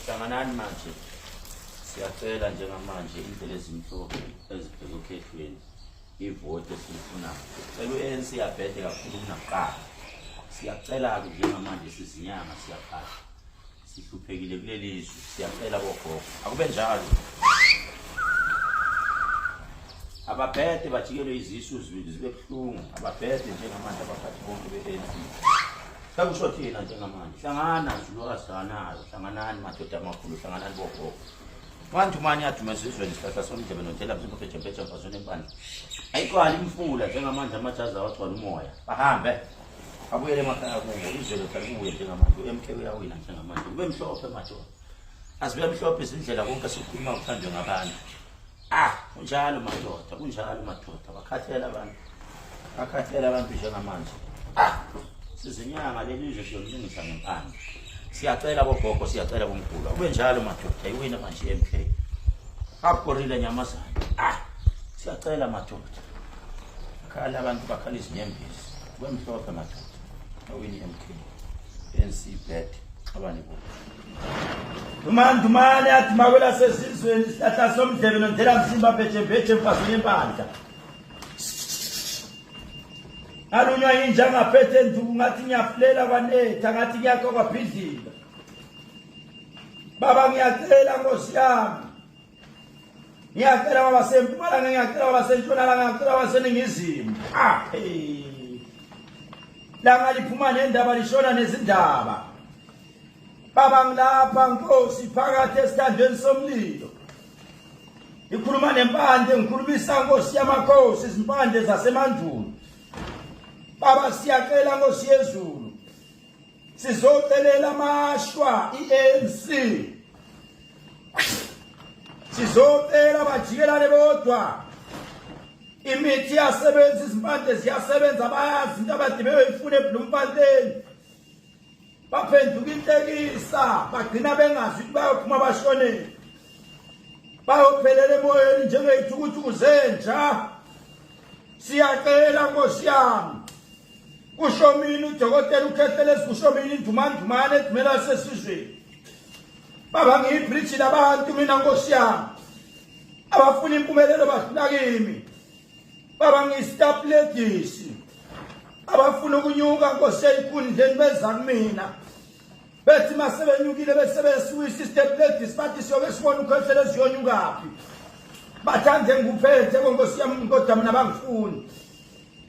Hlanganani manje. Siyacela njengamanje indlela ezimhlophe ezibheke okhethweni ivoti esilifunayo. Sicela u-ANC abhede kakhulu kunakuqala. Siyacela-ke njengamanje sizinyanga siyaphahla. Sihluphekile kuleli zwe. Siyacela bogogo. Akube njalo. Ababhede bajikelwe izisu zibe buhlungu. Ababhede njengamanje abaphathi bonke be-ANC. Sekusho thina njengamanje. Hlangana Zulu azanayo. Hlanganani madoda amakhulu, hlanganani bogogo. Manje umani yaduma esizweni sihlahla somdlebe nothela mzimba bheje mfazweni empandla. Ayigcwali imfula njengamanje amajazi awagcwala umoya. Bahambe. Abuyele emakhaya kubo. Izwe lethu alibuye njengamanje. U-MK uyawina njengamanje. Kube mhlophe madoda. Azibe mhlophe izindlela konke sikhuluma kuthandwe ngabantu. Ah, kunjalo madoda, kunjalo madoda. Bakhathele abantu. Bakhathele abantu njengamanje. Ah, sizinyanga leli zwe siyolungisa ngempande. Siyacela bogogo, siyacela bomkhulu. Kube njalo madoda, iwina manje MK. Akuborile nyamazana. Ah, siyacela madoda. Khala abantu bakhala izinyembezi. Kube mhlophe madoda. Awini MK. NC bad. Xabane bo. Dumandumane athi mawela sesizweni isihlahla somdlebe nondlela msimba bhejebheje mfazweni empandla. Alunywa inja ngaphethe nduku ngathi ngiyafulela kwanetha ngathi ngiyakha kwabhidlika. Baba ngiyacela Nkosi yami. Ngiyacela baba sempumalanga ngiyacela baba sentshonalanga ngiyacela baba seningizimu. Ah hey. Langa liphuma nendaba lishona nezindaba. Baba ngilapha Nkosi phakathi esithandweni somlilo. Ngikhuluma nempande ngikhulumisa Nkosi yamakhosi izimpande zasemandulo. Baba siyacela Nkosi yezulu. Sizocelela amashwa iANC. Sizocela bajikelane bodwa. Imithi iyasebenza izimpande ziyasebenza bayazi into abade beyoyifuna eBloemfontein. Baphenduka inhlekisa bagcina bengazi ukuthi bayophuma bashonele. Bayophelela emoyeni njengeyithukuthuku zenja. Siyacela Nkosi yami. Kusho mina udokotela uKhehlelezi kusho mina indumandumane edumela sesizweni. Baba ngiyibridge labantu mina Nkosi yami. Abafuna impumelelo badlula kimi. Baba ngiyi-staff ladies. Abafuna ukunyuka Nkosi eyikhundleni beza kumina. Bethi masebenyukile bese besiwisa i-step ladies bathi siyoke sibone uKhehlelezi uyonyukaphi. Bathande ngikuphethe Nkosi yami kodwa mina bangifuni.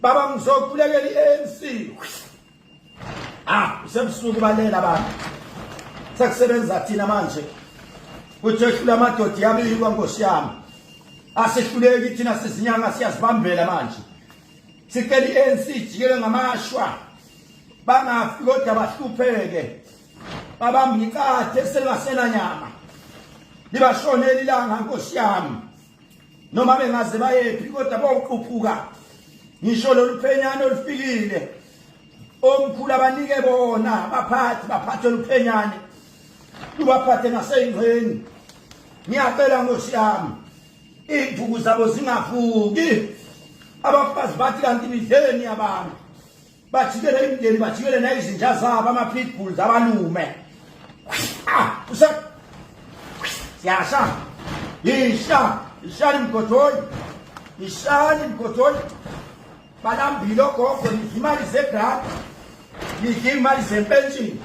Baba ngizokhulekela i-ANC. Ah, usebusuku balela abantu. Sekusebenza thina manje. Kuthi ehlula amadoda yabikwa Nkosi yami. Asihluleki thina sizinyanga siyazibambela manje. Sicela i-ANC ijikele ngamashwa. Bangafi kodwa bahlupheke. Babamba icathe selingasenanyama. Libashonela ilanga Nkosi yami. Noma bengaze bayephi kodwa bawuquphuka. Ngisho lolu phenyane olufikile. Omkhulu abanike bona baphathi baphathe oluphenyane. Lubaphathe naseyingqeni. Ngiyacela Nkosi yami. Iy'nduku zabo zingavuki. Abafazi bathi kanti nidleni abantu. Bajikele imindeni bajikele nayizinja zabo ama-pitbulls abalume. Ah, use siyasha. Yisha, ishani mgodoyi. Ishani mgodoyi. Balambile ogogo nidla imali zegrant. Nidla imali zempenshini.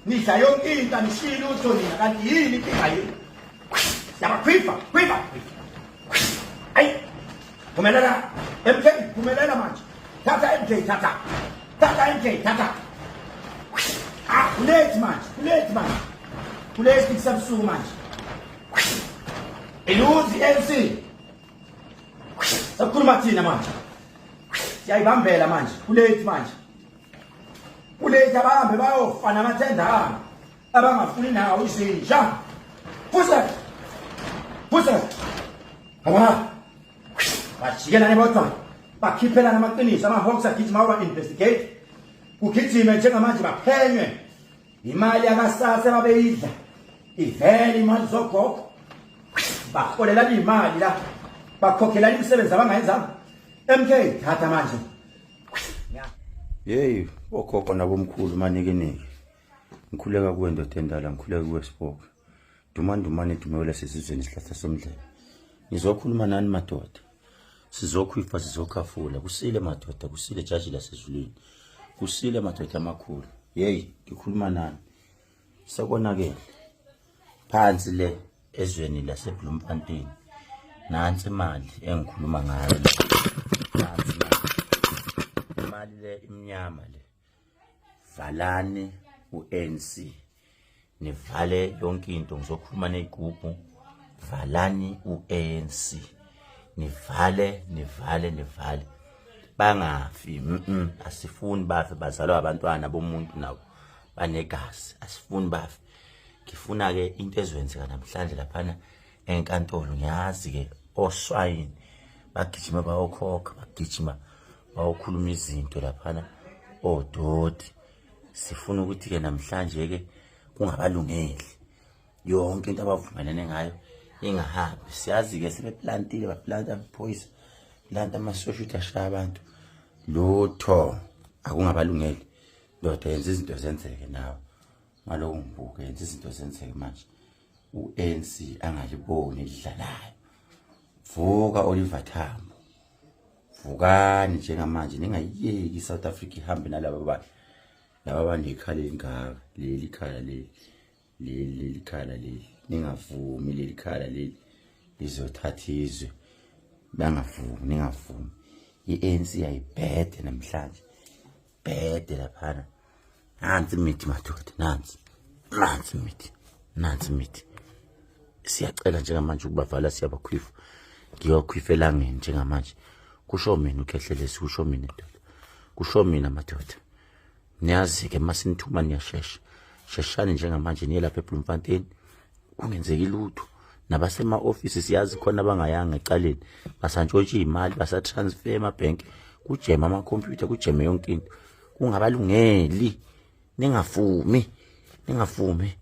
Nidla yonke into anishiyi lutho nina kanti yini inkinga yini? Yabakhwifa, khwifa. Ayi. Phumelela. MK, phumelela manje. Thatha MK, thatha. Thatha MK, thatha. Ah, kulate manje, kulate manje. Kulate kusebusuku manje. Iluzi ANC. Sekukhuluma thina manje. Siyayibambela manje, kulate manje. Kulate abahambe bayofa namathenda abo. Abangafuni nawo izinja. Fuze. Fuze. Aba. Bajikelane bodwa. Bakhiphelana amaqiniso ama-Hawks agijima awa investigate. Kugijime njengamanje baphenywe. Imali yakasasa babeyidla. Ivele imali zogogo. Baholelana imali la. Bakhokhelana imisebenzi abangayenzanga. MK thatha manje. Yeyi, ogogo nabomkhulu manikiniki. Ngikhuleka kuwe ndoda endala, ngikhuleka kuwe Spock. Dumandumane dumewela sesizweni isihlahla somdlela. Ngizokhuluma nani madoda. Sizokhwifa sizokhafula. Kusile madoda, kusile jaji lasezulwini. Kusile madoda amakhulu. Hey, ngikhuluma nani. Sekonakele. Phansi le ezweni laseBloemfontein. Nansi imali engikhuluma ngayo. Nansi imali. Imali le imnyama le. Valani uNC. Nivale yonke into ngizokhuluma nezigubhu. Valani uANC. Nivale, nivale, nivale. Bangafi, asifuni bafe bazalwa abantwana bomuntu nabo banegazi. Asifuni bafe. Ngifuna ke into ezoyenzeka namhlanje laphana enkantolo ngiyazi ke oswayini bagijima bayokhokha bagijima bayokhuluma izinto laphana odoti sifuna ukuthi ke namhlanje ke kungabalungeli yonke into abavumelene ngayo ingahambi siyazi ke sebeplantile baplanta amaphoyisa planta amasosha ukuthi ashaya abantu lutho akungabalungeli ndoda yenza izinto zenzeke nawe ngaloko ngibuke yenza izinto zenzeke manje u-ANC angaliboni elidlalayo vuka Oliver Tambo vukani njengamanje ningayiyeki iSouth Africa ihambe nalaba bantu laba banekhala elingaka leli khala leli leli leli khala leli ningavumi leli khala leli lizothatha izwe bangavumi ningavumi i-ANC ayibhede namhlanje bhede laphana nansi imithi madoda nansi nansi imithi nansi imithi siyacela njengamanje ukubavala siyabakhwifa ngiyokhwifa elangeni njengamanje kusho mina ukhehlelezi kusho mina ndoda kusho mina madoda niyazi-ke uma sinithuma niyashesha sheshani njengamanje niye lapha eBloemfontein kungenzeki lutho nabasema-ofisi siyazi khona abangayanga ecaleni basantshontsha iy'mali basatransfer emabhenki kujeme amakhompyutha kujeme yonke into kungabalungeli ningavumi ningavumi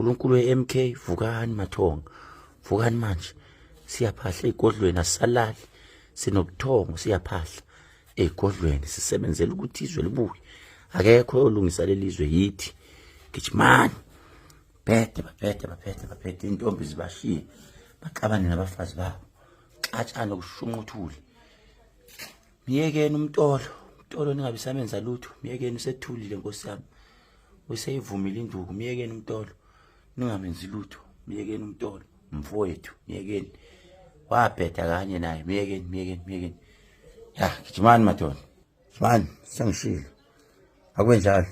uNkulunkulu we-MK vukani mathonga vukani manje siyaphahla ey'godlweni asisalali sinobuthongo siyaphahla ey'godlweni sisebenzela ukuthi izwe libuye akekho olungisa leli zwe yithi gijimani bhede babhede babhede babhede intombi zibashiye baxabane nabafazi babo xatshane kushunqa uthuli miyekeni umtolo umtolo ningabe samenza lutho miyekeni usethulile nkosi yami useyivumile induku miyekeni umtolo ningamenzi lutho miyekeni umtolo mfowethu miyekeni wabheda kanye naye miyekeni miyekeni miyekeni ya gijimani madoda gijimani sengishilo akube njalo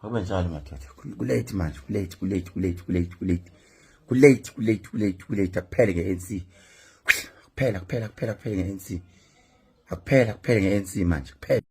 akube njalo madoda kulate manje kulate kulate kulate kulate kulate kulate kulate kulate kulate akuphele nge-ANC kuphela kuphela kuphela kuphele nge-ANC akuphela kuphele nge-ANC manje kuphela.